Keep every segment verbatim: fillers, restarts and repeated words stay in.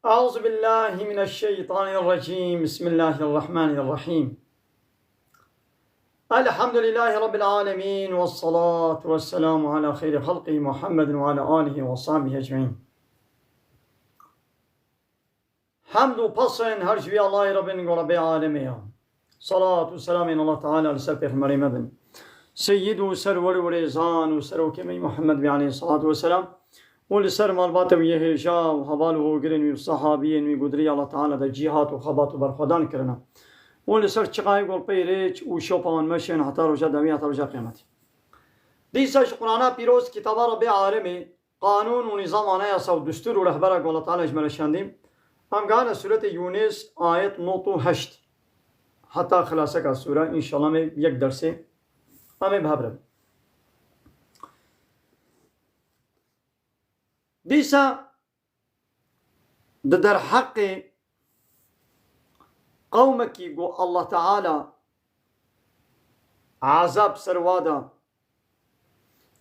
أعوذ بالله من الشيطان الرجيم. بسم الله الرحمن الرحيم. الحمد لله رب العالمين، والصلاة والسلام على خير خلقه محمد وعلى آله وصحبه أجمعين. Hemd û pesên her ji vî Allahê re bên, go Rebê alemê ya. Salat û selamên Allah Teala li ser Pêxemberê me bin. Seyyid û serwer û rêzan û serokê me Muhammed bî aleyhissalatu vesselam. Û li ser malbatê wî yê hêja û heval û hogirên wî û sahabiyên wî ku di rêya Allah Teala de cîhat û xebat û berxwedan kirine. Û li ser çiqayê gol pey rêç û şopa wan meşên heta roja dawî, heta roja qiyameti. Dîsa ji Qur'ana pîroz, kitaba Rebê alemê, qanûn û nîzam, anayasa û dustûr û rehbera ku Allah Teala ji me re şandî. Em gane sûretê Yûnis, ayet nod û heşt. Heta xilaseka sûre, înşallah me yek dersê em ê bi hev re bin. Dîsa di derheqê qewmekî ku Allah Teala ezab ser wa da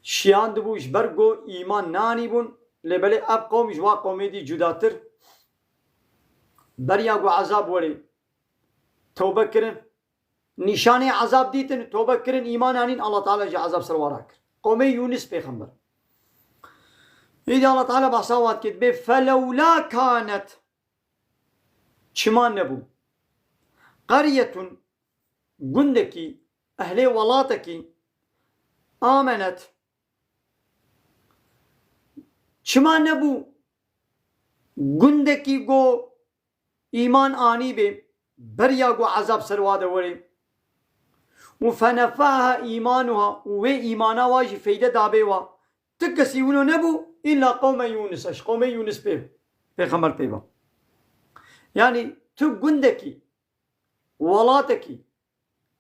şiyandibû, ji ber ku îman neanîbûn, lê belê ev qewm ji wa qewmê dî cudatir, beriya ku ezab werê tewbe kirin, nîşanê ezab dîtin, tobe kirin, îman anîn, Allah Teala jî ezab ser wa rakir. Qewmê Yûnis pêxember. Îdî Allah Teala behsa wa dike, dibê, "Felewla kanet." Çima nebû? "Qeryetun", gundekî, ehlê welatekî, "amenet", çima nebû gundekî go îman anîbê, beriya ku ezab ser wa de werê. Û fenefeha îmanuha, û wê îmana wa jî feyde dabê wa. Ti kesî wilo nebû, îlla qewme Yûnis, ji qewmê Yûnis pê, pêxember pê ve. Yanî tu gundekî, welatekî,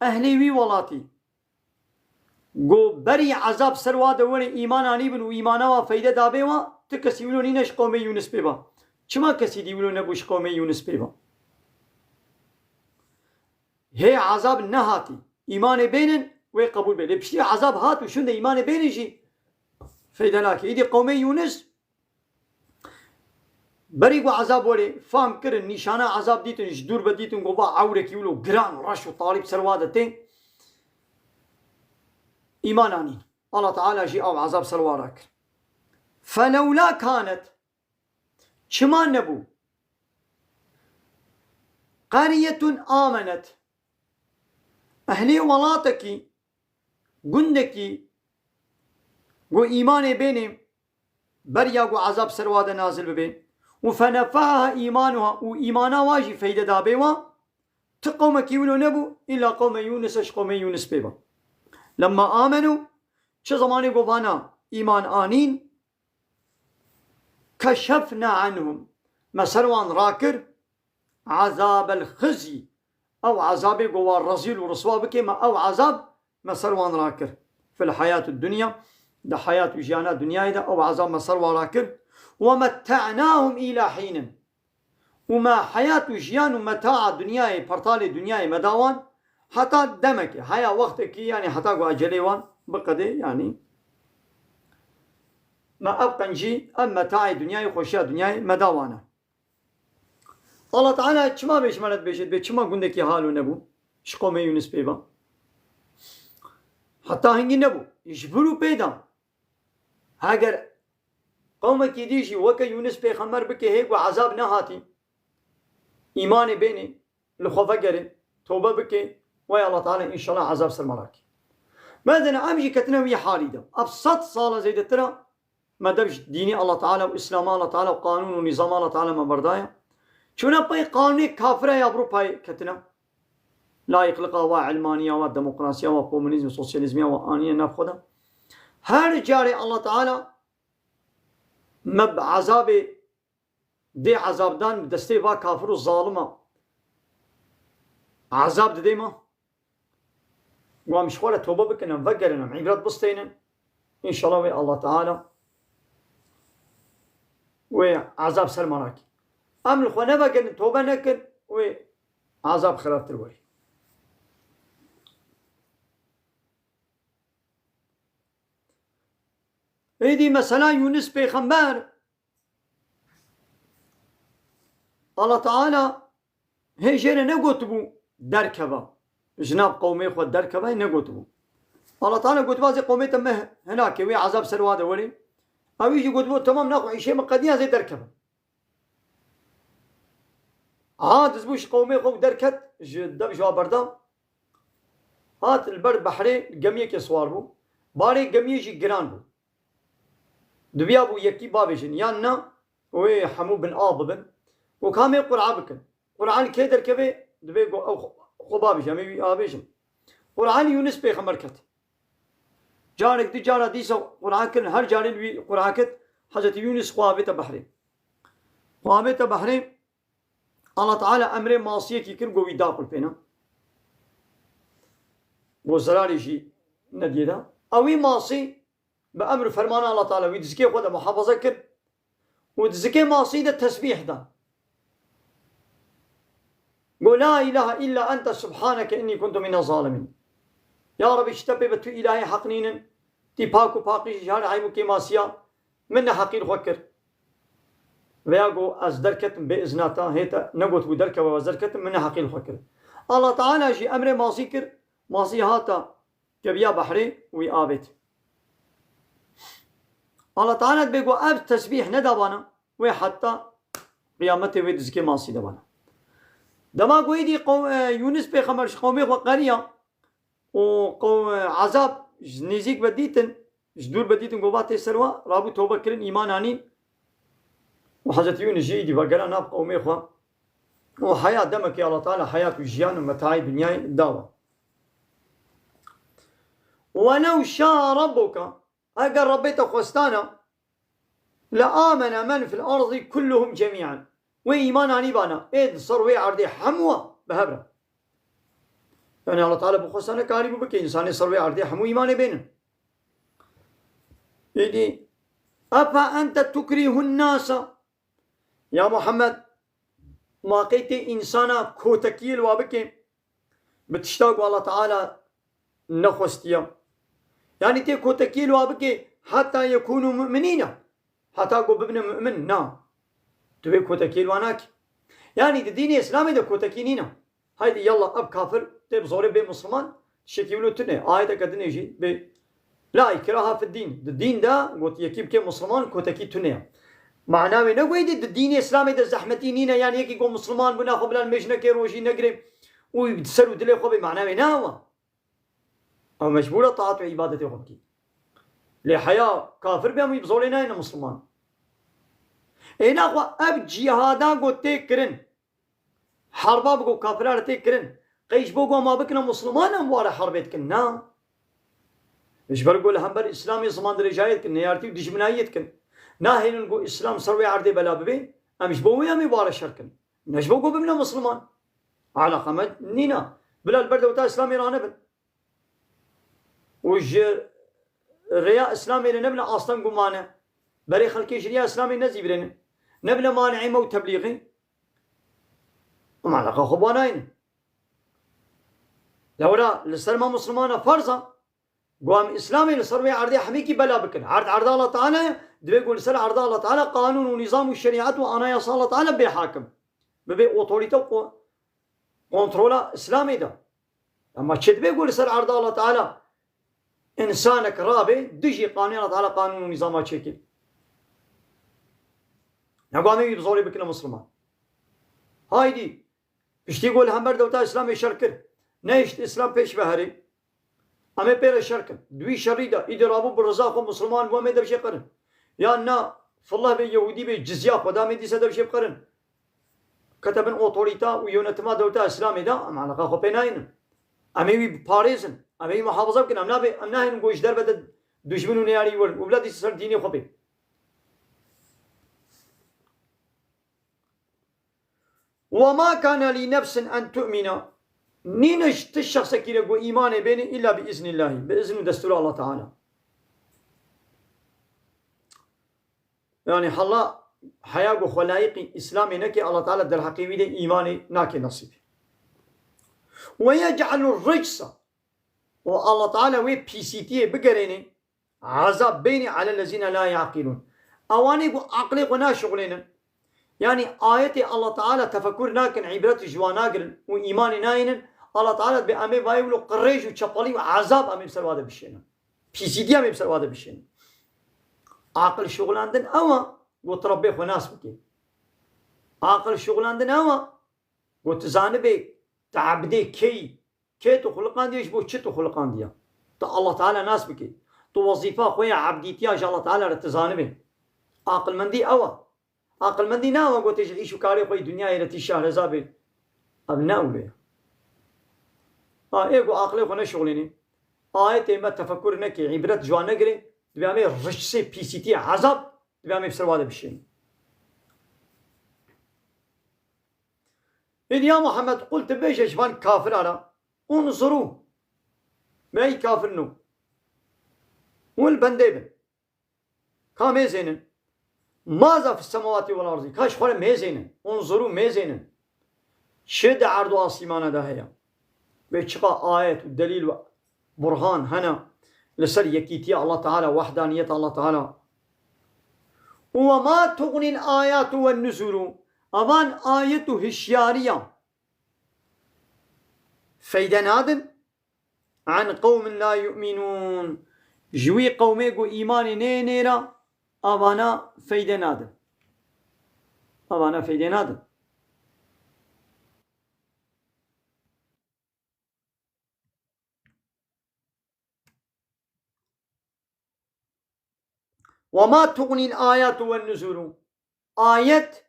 ehlê wî welatî, ku berî ezab ser wa de werê îman anîbin û îmana wa feyde dabê wa, ti kesî wilo nîne ji qewmê Yûnis pê ba. Çima kesî dî wilo nebû ji qewmê Yûnis pê ba? Hê ezab nehatî, îmanê bênin, wê qebûl bê. Lê piştî ezab hat û şûnde îmanê bênin jî feyde nake. Îdî qewmê Yûnis, berî ku ezab werê, fam kirin, nîşana ezab dîtin, ji dûr ve dîtin, ku va ewrekî wilo giran, reş û talîb ser wa de tê. Îman anîn. Allah Teala jî ew ezab ser wa rakir. Felewla kanet. Çima nebû? Qeryetun amenet. Ehlê welatekî, gundekî, ku îmanê bênê, beriya ku ezab ser wa de nazil bibe. Û fenefeha îmanuha, û îmana wa jî feyde dabê wa, ti qewmekî wilo nebû, îlla qewme Yûnis, ji qewmê Yûnis pê ba. Lemma amenû, çi zemanê ku vana îman anîn, keşefna anhum, me ser wan rakir, ezabel xizyî, ew ezabê ku wa rezîl û riswa bike, me ew ezab me ser wan rakir. Fil heyatid dunya, di heyat û jiyana dinyayê de ew ezab me ser wan rakir. Ve mette'nahum îla hînin. Û me heyat û jiyan û meta'a dinyayê, pertalê dinyayê me da wan, heta demekê, heya wextekî, yanî heta ku ecelê wan biqedê, yanî me ev qencî, ev metaê dinyayê, xweşiya dinyayê me da wan e. Allah Teala çima bê ji me re dibêje, dibê çima gundekî halo nebû ji qewmê Yûnis pê ba? Heta hingî nebû. Ji vir û pê de, heger qewmekî dî jî weke Yûnis pêxember bike, hê ku ezab nehatî, îmanê bênê, li xwe vegerê, tobe bike, wey Allah Teala înşallah ezab ser me rakî. Mezene em jî ketine wî halî de. Ev sed sala zêdetir e, me dev ji dînê Allah Teala û Îslama Allah Teala û qanûn û nîzama Allah Teala me berdaye. Çûne pey qanûnê kafira ya Ewropayê ketine. Layîqliqa wa, ilmaniya wa, demokrasiya wa, komunîzm, sosyalîzmiya wa aniye nav xwe de. Her carê Allah Teala me bi ezabê dê ezabdan bi destê va kafir û zalima ezab didê me. Wan ji xwe re tobe bikin, em vegerin, em îbret bisteynin. Înşallah wê Allah Teala wê ezab ser me nake. Em li xwe nevegerin, tobe nekin, wê ezab xirabtir werî. Êdî mesela Yûnis pêxember Allah Teala hê jê re negotibû derkeva. Ji nav qewmê xwe derkeva, hê negotibû. Allah Teala gotibû, "Ez ê qewmê te me hinakê, wê ezab ser wa de werê." Ewî jî gotibû, "Temam, naxwe, îşê min qediya, ez ê derkevim." Aciz bû ji qewmê xwe û derket, ji dev ji wa berda. Hat li ber behrê, gemiyekê siwar bû. Barê gemiyê jî giran bû. Diviyabû yekî bavêjin, yan na, wê hemû bin av bibin. Û kamê qur'a bikin. Qur'a li kê derkeve, divê ku ew xwe, xwe bavêje, em ê wî avêjin. Qur'a li Yûnis pêxember ket. Carek, du cara dîsa qur'a kirin, her carê li wî qur'a ket, Hezretî Yûnis xwe avête behrê. Xwe avête behrê, Allah Teala emrê masiyekî kir, got wî daxulpêne. Got zerarê jî nediyê de. Ew wî masî bi emr û fermana Allah Teala wî dizikê xwe de muhafaza kir û dizikê masî de tesbîh da. Got, "La ilahe illa ente subhaneke inni kuntu mine zalimîn." Ya Rebî, ji te pê ve tu îlahê heq nînin, tî pak û paqij ji her eyb û kêmasiya, min neheqî li xwe kir. Veya got, "Ez derketim bê izna te, hê te negotibû derkeve, ez derketim, min neheqî li xwe kir." Allah Teala jî emrê masî kir, masî hata keviya behrê, wî avêt. Allah Teala dibê ku ev tesbîh nedabana, wê heta qiyametê wê dizikê masî de bana. Dema ku êdî qew-, e, Yûnis pêxember ji qewmê xwe qeriya û qew-, e, ezab ji nêzîk ve dîtin, ji dûr ve dîtin, ku va tê ser wa, rabû tobe kirin, îman anîn. Û Hezretî Yûnis jî êdî vegera nav qewmê xwe. Û heya demekê Allah Teala heyat û jiyan û metaê dinyayê dawa. "Welew şa Rabbuka", eger Rabbê te xwestana, "le amene men fil ardi kulluhum cemi'an." Wê îman anîbana, ê di ser wê erdê hemû bi hev re. Yani Allah Teala bixwestane karîbû bike, însanê ser wê erdê hemû îmanê bênin. Êdî, "Efe ente tukrihun nasa." Ya Muhammed, ma qey tê însana kotekiyê li wa bike, bi tişta ku Allah Teala nexwestiya? Yani tê kotekiyê li wa bike heta yekûnû mu'minîne, heta ku bibine mu'min? Na. Tu vê kotekiyê li wa nakî. Yani di dînê Îslamê de kotekî nîne. Haydi yallah, ev kafir tê bi zorê bê misliman, şekî wilo tune. Ayeteke dinê jî bê, "La ikraha fid din." Di dîn de got yekî bike misliman, kotekî tune ye. Mana wê ne got êdî di dînê Îslamê de zehmetî nîne, yani yekî got misliman bû, naxwe bila nimêj neke, rojî negire û di ser û dilê xwe bê, mana wê ne ewa. Ew mecbûr e taat û îbadetê xwe bikî. Lê heya kafir bê, em wî bi zorê nayêne misliman. Ê naxwe ev cîhada got tê kirin. Herba bi ku kafira re tê kirin. Qey ji bo ku em wa bikine Musliman em wa re herbê dikin? Na. Ji ber ku li hember Îslamê ziman dirêjayê dikin, neyartî û dijminayiyê dikin. Nahêlin ku Îslam ser wê erdê bela bibe, em ji bo wê em ê wa re şer kin. Ne ji bo ku bibine Musliman. Eleqa me nîna. Bila li ber dewleta Îslamê ranebin. Û ji rêya Îslamê re nebine asteng û mane. Berê xelkê ji rêya Îslamê nezîvirênin. Nebine maneê me û teblîxê. Em eleqa xwe bi wan nayînin. Lewra li ser me Muslimana ferz e ku em Îslamê li ser wê erdê hemîkî bela bikin. Erd erda Allah Teala ye, divê ku li ser erda Allah Teala qanûn û nîzam û şerîet û anayasa Allah Teala bê hakim. Bibe otorîte û ko-, kontrola Îslamê de. Ema çi dibe ku li ser erda Allah Teala însanek rabe dijî qanûna Allah Teala, qanûn û nîzama çêke? Ne ku em ê wî bi zorê bikine Musliman. Haydî, piştî ku li hember dewleta Îslamê şer kir, nehişt Îslam pêş ve herê, em ê pê re şer kin. Di wî şerî de, îdî rabû bi riza xwe Musliman bû, em ê dev jê qerin. Ya na, fillah bê, Yehûdî bê, cizya xwe da, em ê dîsa dev jê biqerin. Kete bin otorîta û yönetima dewleta Îslamê de, em eleqa xwe pê nayînin. Em ê wî biparêzin, em ê wî muhafaza bikin, em nabê, em nahêlin ku ji derve de dijmin û neyarî werin û bila dîsa ser dînê xwe bê. "Ve ma kana li nefsin en tu'mina." Nîne ji ti şexsekî re ku îmanê bêne îlla bi îznîllahî, bi îzn û destûra Allah Teala. Yani hela heya ku xwe layiqî Îslamê neke, Allah Teala derheqê wî de îmanê nake nesîb. "Ve yec'alur ricsa." Û Allah Teala wê pîsîtiyê bigerêne, ezab bêne, "alellezîne la yaqilûn." Ewanê ku aqilê xwe naşixulênin, Yanî ayetê Allah Teala tefekur nakin, îbret ji wan nagirin û îmanê nayînin, Allah Teala dibê em ê vayê wilo qirêj û çepelî û ezab em ê bi ser wa de bişênin. Pîsîtiya em ê bi ser wa de bişênin. Aqil şixulandin ew e, got Rebbê xwe nas bike. Aqil şixulandin ew e, got tu zanibê, tu ebdê kê yî, kê tu xuliqandiye, ji bo çi tu xuliqandiye. Tu Allah Teala nas bike. Tu wezîfa xwe ya ebdîtiya ji Allah Teala re tu zanibê. Aqilmendî ew e. Aqilmendî ne ew e, gotê ji îş û karê xwe yî dinyayê re tî şahreza bê. Ev ne ewle ye. Ha, ê ku aqilê xwe neşixulînî, ayetê me tefekur nekê, îbret ji wan negirê, dibê em ê riçsê pîsîtiyê ezab, dibê em ê bi ser wa de bişînin. Êdî ya Muhammed, qul tu bêje ji van kafira re, unzuru, me ey kafirno, hûn li bendê bin. Ka mêzênin. Maza fis semawati vel ardi. Ka ji xwe re mêzênin. Unzuru, mêzênin. Çi di erd û asîmana de heye? Vê çiqa ayet û delîl û burhan hene li ser yekîtiya Allah Teala, wahdaniyeta Allah Teala. Û we ma tuxnîl ayatu wen nuzuru. Avan ayet û hişyariya feyde nadin. An qewmin la yu'minûn. Ji wî qewmê ku îmanê neyê nêra, avana feyde nadin. Avana feyde nadin. Ve ma tuxnîl ayatu wen nuzuru. Ayet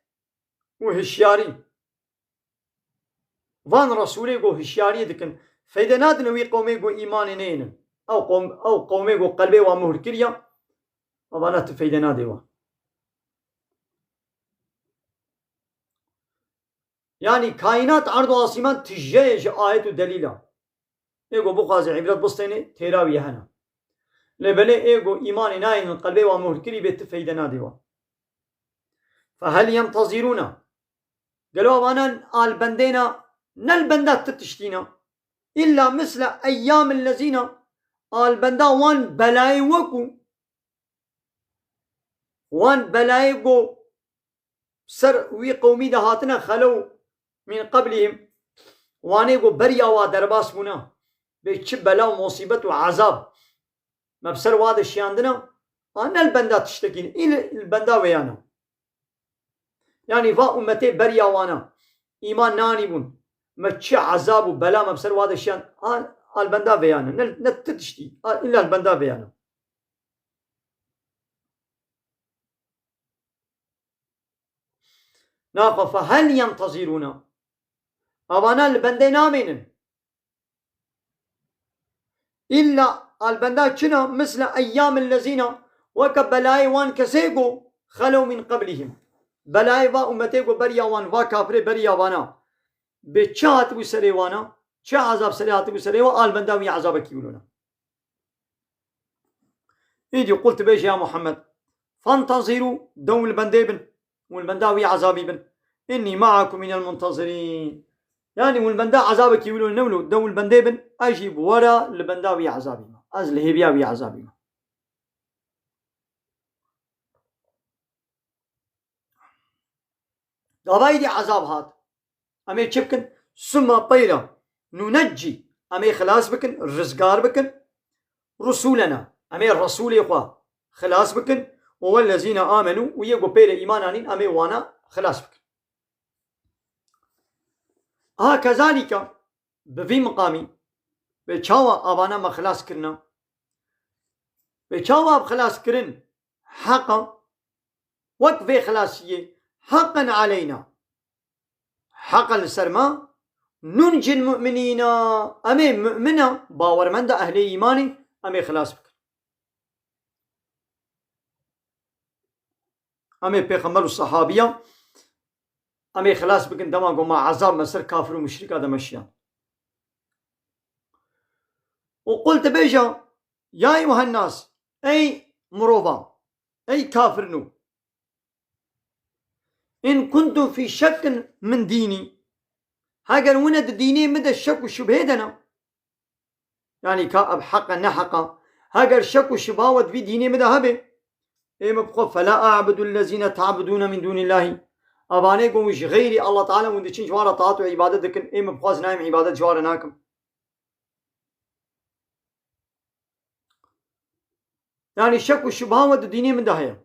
û hişyarî. Van Resûlê ku hişyariyê dikin, feyde nadin wî qewmê ku îmanê neynin. Ew qewm, ew qewmê ku qelbê wa muhr kiriya, evana tu feyde nadê wa. Yanî kaînat, erd û asîman tije ye ji ayet û delîla. Ê ku bixwaze îbret bistêne, têra wî hene. Lê belê ê ku îmanê nayênin qelbê wa muhr kirî bê, ti feyde nadê wa. Fehel yentezîrûne. Gelo avanan al bendêna, ne li benda ti tiştîna. Îlla misle eyyamil lezîna, al benda wan belayê wekû, wan belayê ku ser wî qewmî de hatine, xelew min qeblihim, wanê ku beriya wa derbas bûne, bê çi bela û musîbet û ezab me bi ser wa de şiyandine, a ne li benda tiştekî ne, î li, li benda vêya ne. Yanî va ummetê beriya wana îman nanîbûn, me çi ezab û bela me bi ser wa de şiyand, a, a li benda vêya ne, ne, ne ti tiştî, a, îlla li benda vêya ne. Naxwe, fehel yentezîrûne. Avana li bendê namênin. Îlla al benda çi ne? Misle eyyamil lezîna, weke belayê wan kesê ku xelew min qeblihim. Belayê va ummetê ku beriya wan, va kafirê beriya vana. Bê çi hatibû serê wana, çi ezab serê hatibû serê wa, al benda wî ezabekî wilo ne. Îdî qul tu bêje ya Muhammed, fentezîrû, dew li bendê bin, û li benda wî ezabî bin. Înnî me'akum minel muntezirîn. Yanî û li benda ezabekî wilo ne wilo, dew li bendê bin, ez jî bi we re li benda wî ezabî me. Ez li hêviya wî ezabî me. Gava êdî ezab hat. Em ê çi bikin? Summa teyra nuneccî. Em ê xilas bikin, rizgar bikin. Rusûlena. Em ê Resûlê xwe xilas bikin. Û wellezîne amenû, û yê ku pê re îman anîn, em ê wana xilas bikin. Aha kezalîka, bi vî miqamî, vê çawa avana me xilas kirina? Vê çawa bi xilas kirin heqa, wek vê xilasiyê, heqen aleyna. Heqen li ser me, nuncil mu'minîna. Em ê mu'mina, bawermenda ehlê îmanê, em ê xilas bikin. Em ê pêxember û sehabiya, em ê xilas bikin dema ku ma ezab me ser kafir û muşrika de meşiyan. Û qul tu bêje, ya eyyuhennas, ey mirovan, ey kafirno. In kuntum fî şekkin min dînî. Heger wine di dînê min de şek û şubhê de ne, yanî ka ev heq e, ne heq e. Heger şek û şubha we di vî dînê min de hebe, ê min bi xwe, fela a'budu lezîne ta'budûne min dûnîllahî. Evanê ku ji xeyrî Allah Teala hûn diçin ji wan re taat û îbadet dikin, ê min bixwaz nayêm îbadet ji wan re nakim. Yani şek û şubha we di dînê min de heye.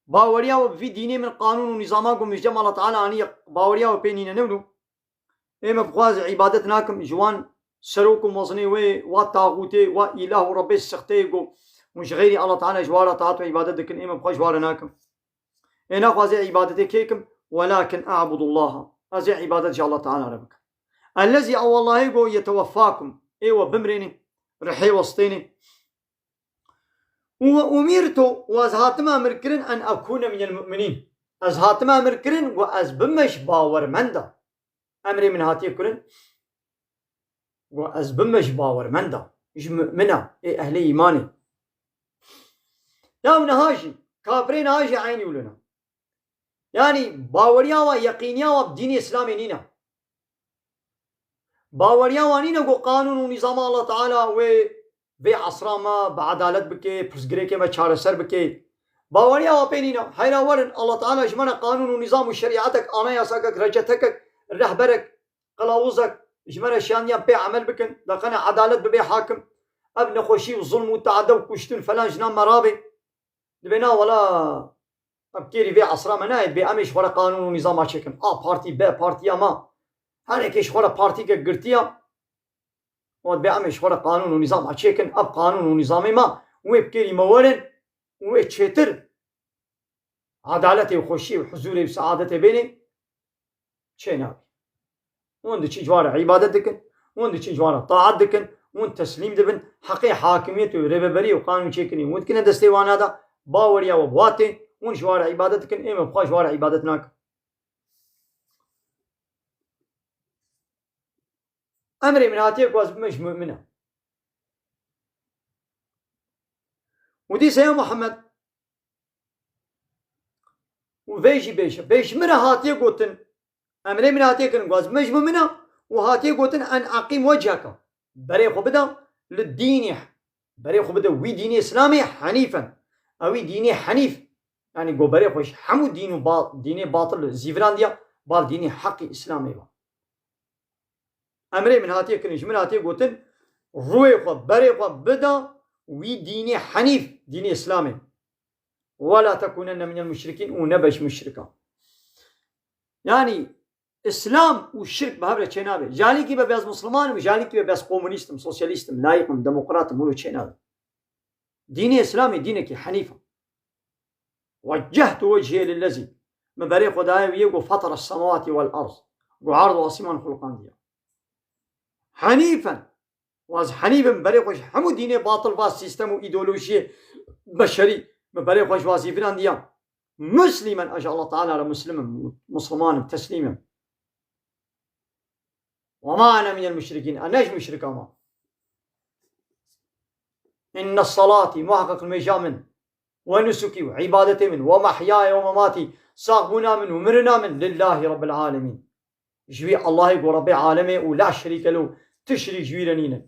Baweriya we bi vî dînê min qanûn û nîzama ku min ji cem Allah Teala aniye, baweriya we pê nîne, ne wilo? Ê me bixwaz îbadet nakim ji wan serok û mezinê wê, wa taxûtê, wa îlah û rebê sixteyê ku hûn ji xeyrî Allah Teala ji wan re taat û îbadet dikin, ê me bixwe ji wan re nakim. Ê naxwazê îbadetê kê kim? Welakin a'budullaha. Ez ê îbadet ji Allah Teala re bikim. Ellezî, ew Allahê ku yeteweffakum, ê we bimrênê, rihê we stênê. Û we umirtu, û ez hatime emir kirin, en ekûne minel mu'minîn. Ez hatime emir kirin, û ez bime ji bawermenda. Emrê min hatiye kirin, û ez bime ji bawermenda, ji mu'mina, ê ehlê îmanê. Ya niha jî, kafirê niha jî eynî wilo ne. Yani baweriya wa, yeqîniya wa bi dînê Îslamê nîne. Baweriya wa nîne ku qanûn û nîzama Allah Teala wê vê esra me bi edalet bike, pirsgirêkê me çareser bike. Baweriya wa pê nîne. Heyra werin, Allah Teala ji me re qanûn û nîzam û şerîetek, anayasakek, recetekek, rehberek, qilawuzek ji me re şiyandiyan pê emel bikin. De qene edalet bibe hakim. Ev nexweşî û zulm û teade û kuştin falan ji nav me rabe. Dibê na wela, ev kêrî vê esra me nayê, dibê em ê ji xwe re qanûn û nîzama çêkin. A partî, B partiya me. Her yekê ji xwe re partîkek girtiya. Û dibê em ê ji xwe re qanûn û nîzama çêkin. Ev qanûn û nîzamê me, wê bi kêrî me werin, wê çêtir edaletê û xweşiyê û huzûrê û seadetê bênê çênabî. Hûn diçin ji wan re îbadet dikin, hûn diçin ji wan re taat dikin, hûn teslîm dibin, heqê hakimiyet û rêveberî û qanûn çêkirinê hûn dikine destê wana de, baweriya we bi wa tê, hûn ji wan re îbadet dikin, ê me bixwe ji wan re îbadet nakin. Emrê min hatiye ku ez bime ji mu'mine. Û dîsa ya Muhammed, û vê jî bêje. Bê ji min re hatiye gotin, emrê min hatiye kirin, ku ez bime ji mu'mine, û hatiye gotin, en eqîm wecheke. Berê xwe bide li dînî, berê xwe bide wî dînê Îslamê henîfen. Ewî dînê henîf. Yani ku berê xwe ji hemû dîn û ba-, dînê batil zîvirandiya, bal dînê heqî Îslamê be. Emrê min hatiye kirin, ji min hatiye gotin, rûyê xwe, berê xwe bida wî dînê henîf, dînê Îslamê. Wela tekûnenne minel muşrikîn, û nebe ji muşrikan. Yani, Îslam û şirk bi hev re çênabe. Jalîkî be ez Musliman im, jalîkî be ez komunîst im, sosyalîst im, layîq im, demokrat im, wilo çênabe. Dînê Îslamê dînekî henîf e. Weccehtu wechiyê lillezî. Min berê xwe daye wî yê ku fatara semawatî wel erd. Ku erd û asîman xulqandiye. Henîfen. Û ez henîf im, berê xwe ji hemû dînê batil va, sîstem û îdeolojiyê beşerî. Min berê xwe ji wa zîvirandiya. Muslîmen, ez ji Allah Teala re muslim im, musliman im, teslîm im. Ve ma ene minel muşrikîn. Ez ne ji muşrika me. Inne salatî, muheqeq nimêja min, ve nusukî, û îbadetê min, ve mehyaya ve mematî, saxbûna min û mirina min, lillahî rabbil alemîn. Ji wî Allahê ku Rebbê alemê û la şerîke lehu, ti şerîk ji wî re nîne.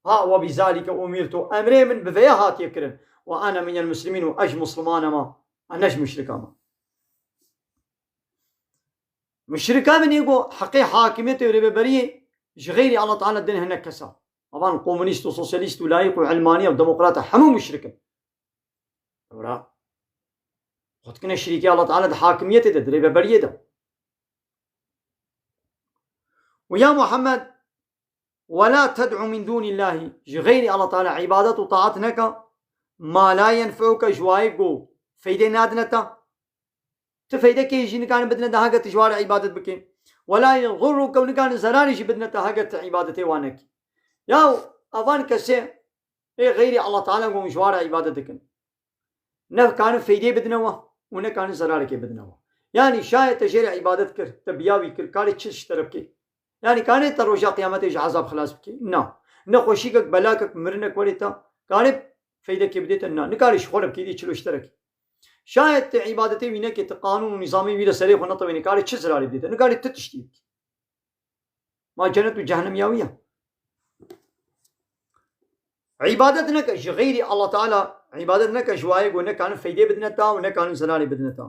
Ha, ve bizalike umirtu, emrê min bi vêya hatiye kirin. Ve ene minel muslimîn, û ez ji musliman me, ez ne ji muşrika me. Muşrika min ê ku heqê hakimiyetê û rêveberiyê ji xeyrî Allah Teala din hinek kesa. Evan komunîst û sosyalîst û layîq û ilmaniye û demokrata hemû muşrik in. Ewra xwe dikine şirîkê Allah Teala di hakimiyetê de, di rêveberiyê de. Û ya Muhammed, "Ve la ted'u min dûnillahî", ji xeyrî Allah Teala îbadet û taat neke, "ma la yenfeuke", ji wayê ku feydê nadine te. Ti feydekê jî nikarin bidine te heke tu ji wa re îbadet bikê. "Ve la yedurruke", û nikarin zerarê jî bidine te heke tu îbadetê wan nekî. Ya evan kesê ê xeyrî Allah Teala ku hûn ji wa re îbadet dikin, ne karin feydê bidine we û ne karin zerarekê bidine we. Yanî şayet te jê re îbadet kir, te biya wî kir, karê çi ji te re bikê? Yanî karê te roja qiyametê ji ezab xilas bikê? Na. Nexweşîkek, belakek, mirinek werê te, karê feydekê bidê te? Na. Nikarê ji xwe re bikê, dê çilo ji te re kê. Şayet te îbadetê wî nekê, te qanûn û nîzamê wî re serê xwe netewê, nikarê çi zerarê bidê te? Nikarê tu tiştî bikê. Ma cenet û cehennem ya wî ye. Îbadet neke ji xeyrî Allah Teala, Îbadet neke ji wayê ku nekarin feydê bidine te û nekarin zerarê bidine te.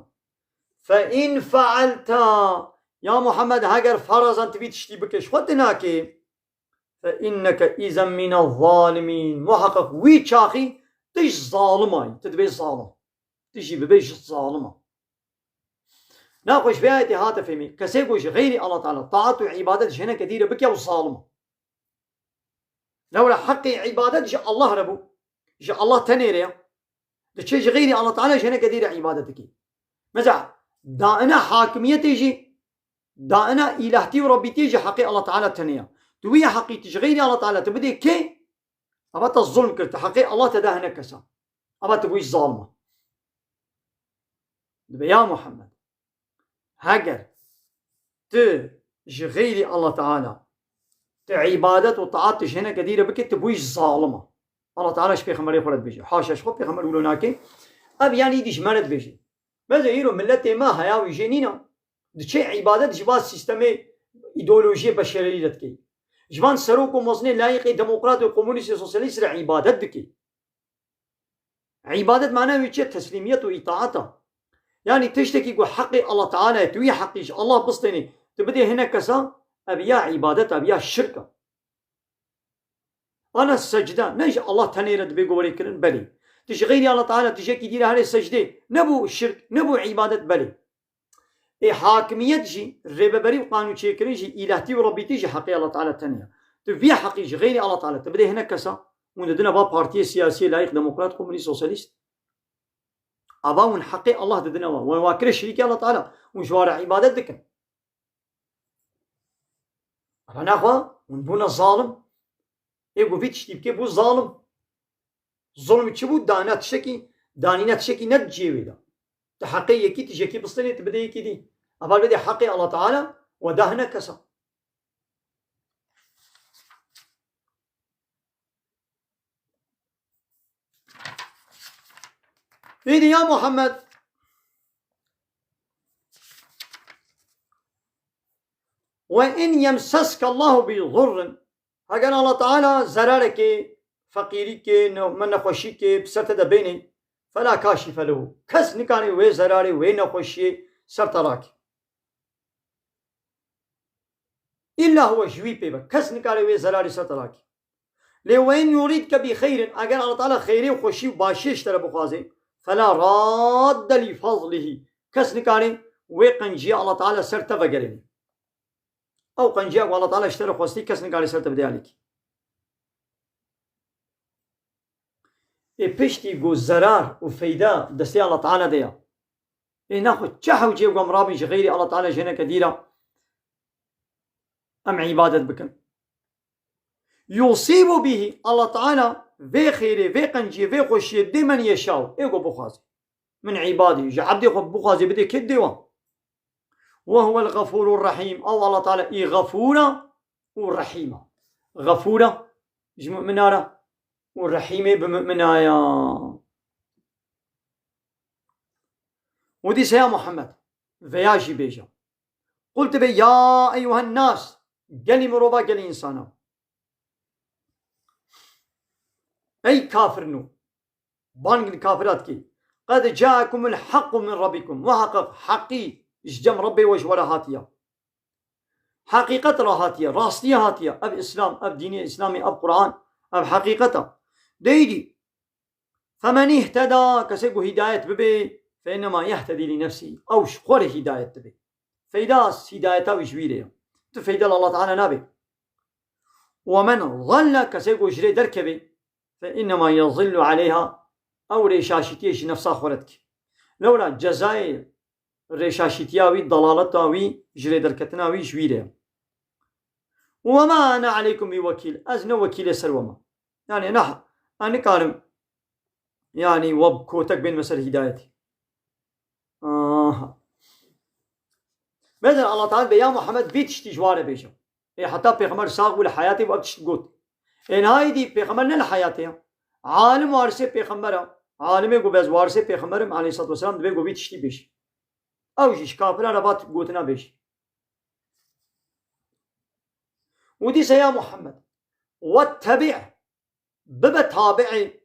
Fe in fealta, ya Muhammed, heger ferazan tu vî tiştî bike, ji xwe tu nakê. Fe inneke izen mine zalimîn. Muheqeq wî çaxî tu ji zalima yî. Tu dibê zalim. Tu jî bibê ji zalima. Naxwe ji vê ayetê hate fêmî. Kesê ku ji xeyrî Allah Teala taat û îbadet ji hineke dî re bike, ew zalim e. Lewra heqê îbadet ji Allah re bû. Ji Allah tenê re ye. Diçe ji xeyrî Allah Teala ji hineke dî re îbadet dike. Mesela, daina hakimiyetê jî, daina îlahtî û rebbîtiyê ji heqê Allah Teala tenê ye. Tu wî heqî tu ji xeyrî Allah Teala tu bidê kê? Ava te zulm kir, tu heqê Allah te da hinek kesa. Ava tu bûyî zalima. Dibe ya Muhammed, heger tu ji xeyrî Allah Teala tu îbadet û taat tu ji hineke dî re bike, tu bûyî zalima. Allah Teala ji pêxemberê xwe re dibêje. Haşa ji xwe pêxember wilo nake. Ev yanî îdî ji me re dibêje. Beze îro miletê me heya wî jê nîna. Diçe îbadet ji van sîstemê, îdeolojiyê beşerî re dike. Ji van serok û mezinê layîqê demokrat û komunîst û sosyalîst re îbadet dike. Îbadet mana wî çi ye? Teslîmiyet û îtaat e. Yanî tiştekî ku heqê Allah Teala ye, tu wî heqî ji Allah bistênî, tu bidê hinek kesa, ev ya îbadet e, ev ya şirk e. Ana secde ne ji Allah tenê re dibê guherîkirin? Belê. Tu ji xeyrî Allah Teala tiştekî dî re herê secdê, ne bû şirk, ne bû îbadet? Belê. Ê hakimiyet jî, rêveberî û qanûnçêkirin jî, îlahtî û rebîtî ji heqê Allah Teala tenê ye. Tu vî heqî ji xeyrî Allah Teala tu bidê hinek kesa, hûn didine va partiyê siyasiyê layîq, demokrat, komunîst, sosyalîst. Ava hûn heqê Allah didine wa. Wan wa kire şirîkê Allah Teala. Hûn ji wa re îbadet dikin. Ava naxwe hûn bûne zalim. Ê ku vî tiştî bike bû zalim. Zulm çi bû? Dana tişekî, danîne tişekî ne di cihê wê de. Tu heqê yekî, tu ji yekî bistênê, tu bidê yekî dî. Eva bidê heqê Allah Teala we da hinek kesa. Êdî ya Muhammed, "Ve in yemseske Allahu bi zurrin." Heger Allah Teala zerarekê, feqîrîkê, ne-, me nexweşîkê bi ser te de bênê, "fela kâşife lehu." Kes nikare wê zerarê, wê nexweşiyê ser te rakê. Îlla huwe, ji wî pê be. Kes nikare wê zerarê ser te rakê. Lê "ve in yuridke bi xeyrin", eger Allah Teala xeyrê û xweşî û başiyê ji te re bixwaze, "fela radde li fazlihi." Kes nikare wê qenciya Allah Teala ser te vegerêne. Ew qenciya ku Allah Teala ji te re xwestî, kes nikare ser te bide alîkî. Ê piştî ku zerar û feyda destê Allah Teala de ya. Ê naxwe çi hewcê ku em rabin ji xeyrî Allah Teala ji hineke dî re em îbadet bikin. Yusîbu bihi, Allah Teala vê xêrê, vê qenciyê, vê xweşiyê dê men yeşaw, ê ku bixwaze. Min îbadî, ji ebdê xwe bixwaze bidê kê dê wan. Ve huvel gafûrur rahîm. Ew Allah Teala î Gafûr e û Rehîm e. Gafûr e ji mumina re û Rehîmê bi mumina ya. Û dîse ya Muhammed, veya jî bêje. Qul, tu bê, ya eyyuhen nas, gelî mirova, gelî însana. Ey kafirino, bang li kafira dikî. Qed ca'ekumul haqqu min rabbikum. Muheqeq heqî ji cem Rebbê we ji we re hatiye. Heqîqet re hatiye, rastiye hatiye. Ev Îslam, ev dînê Îslamê, ev Quran, ev heqîqet e. Deydî, "Femen ihteda", kesê ku hîdayet bibe, "fe innema yehtedî li nefsî", ew ji xwe re hîdayet dibe. Feyda hîdayeta wî ji wî re ye. Tu feyda li Allah Teala nabe. "Ve men zalle", kesê ku ji rê derkeve, "fe innema yezillu aleyha", ew rêşaşîtiyê ji nefsa xwe re dike. Lewra cezayê rêşaşîtiya wî, dalaleta wî, ji rê derketina wî ji wî re ye. "Ve ma ene aleykum bi wekîl", ez ne wekîlê ser we me. Yani ne, ez nikarim, yani we bi kotek bên me ser hîdayetê. Aha. Mesela Allah Teala be, ya Muhammed, vî tiştî ji wa re bêje. Ê heta pêxember sax bû li heyatê bû, ev tişt got. Ê niha êdî pêxember ne li heyatê ye. Alim warisê pêxember e. Alimê ku bes warisê pêxember im aleyhissalatu vesselam, dibê ku vî tiştî bêje. Ew jî ji kafiran re va gotina bêje. Û dîse ya Muhammed, "Wettebi'", bibe tabi'ê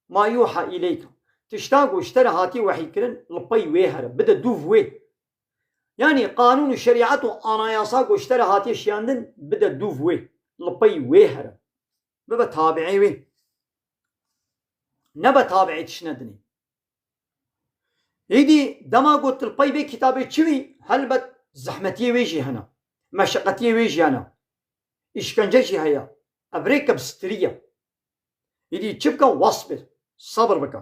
ma yuha ileyka. Tişta ku ji te re hatiye wehîkirin, li pey wê here, bide dûv wê. Yanî qanûn û şerîet û anayasa ku ji te re hatiye şiyandin, bide dûv wê, li pey wê here. Bibe tabiê wê. Nebe tabiê tiştine dinê. Êdî dema ku tu li pey vê kitabê çi wî, helbet zehmetiyê wê jî hene. Meşeqetiyê wê jî hene. Îşkence jî heye. Ev rêke bi stirî ye. Êdî çi bike? Wasbir. Sebir bike.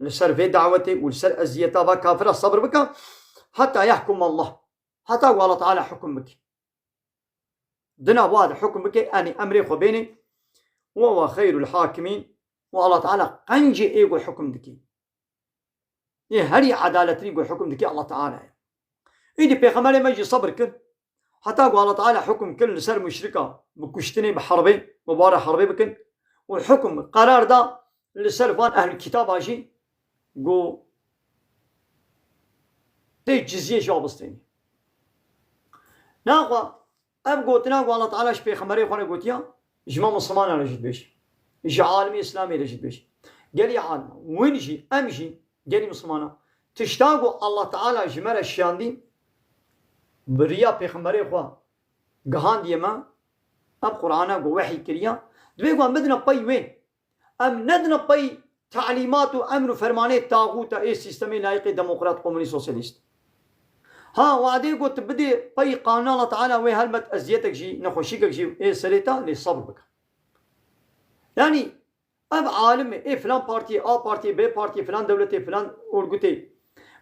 Li ser vê dawetê û li ser eziyeta va kafira sebir bike. Heta yehkum Allah. Heta ku Allah Teala hukum bike. Dina wa de hukum bike, yanî emrê xwe bêne. Wa wa xeyrul hakimîn. Û Allah Teala qencê ê ku hukum dike. Ê herî edaletî ku hukum dike Allah Teala ye. Îdî pêxemberê me jî sebir kir. Heta ku Allah Teala hukum kir li ser muşrika bi kuştinê, bi herbê, bi bare herbê bikin. Û hukum, qerar da li ser van ehlul kitaba jî ku tê cizyê jî abistênî. Naxwe ev gotina ku Allah Teala ji pêxemberê xwe re gotiya, ji me Mislimana re jî dibêje. Ji alimê Îslamê re jî dibêje. Gelî alima, win jî, em jî, gelî Mislimana, tişta ku Allah Teala ji me re şiyandî, bi riya pêxemberê xwe gihandiye me, ev Qur'ana ku wehî kiriya, divê ku em bidine pey wê. Em nedine pey talîmat û emr û fermanê taxûta ê sîstemê layîqê demokrat, komunîst, sosyalîst. Ha, wadê got bidê pey qanûna Allah Teala wê helbet eziyetek jî, nexweşîkek jî ê serê ta, lê sebr bike. Yanî ev alimê, ê filan partiyê, A partiyê, B partiyê, filan dewletê, filan orgutê.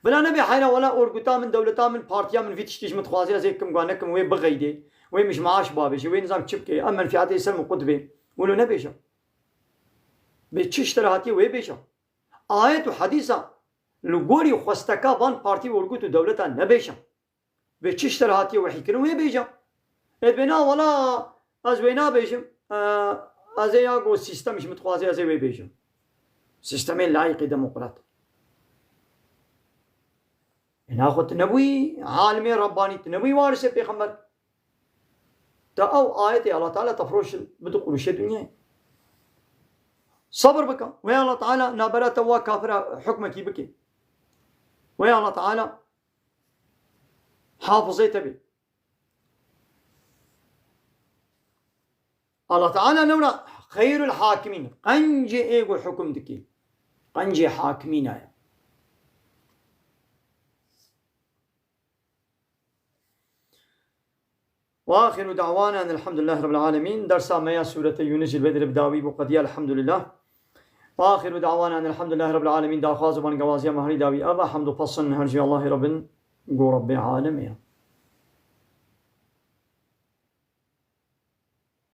Bila nebe heyra wela orguta min, dewleta min, partiya min vî tiştî ji min dixwaze, ez ê kim gwa nekim, wê bixeydê, wê min ji maaş bavêje, wê nizam çi bike, em menfîatê ser min qut bê. Wilo nebêje. Bê çi ji te re hatiye wê bêje. Ayet û hedîsa li gorî xwesteka van partî, orgut û dewleta nebêje. Bê çi ji te re hatiye wehîkirin wê bêje. Ê dibê na wela ez wê nabêjim. E, ez ê ya ku sîstem ji min dixwaze ez ê wê bêjim. Sîstemê layîqî demokrat. Ê naxwe tu nebûyî alimê Rebbanî, tu nebûyî warisê pêxember. Te ew ayetê Allah Teala te firoşin bi du quruşê dinyayê. Sabir bike. Wê Allah Teala nabera te wa kafira hukmekî bike. Wê Allah Teala hafizê te bê. Allah Teala newna xeyrul hakimîn. Qencê ê ku hukum dikî. Qencê hakimîna ye. وآخر دعوانا أن الحمد لله رب العالمين. Dersa me ya Sûrete Yûnis jî li vê derê bi dawî bû, qediya, elhamdulillah. وآخر دعوانا أن الحمد لله رب العالمين. Daxwaz û bangewaziya me herî dawî ev e, hemd û pesin her jî Allahê Rabbin, ku Rabbê Alemê ye.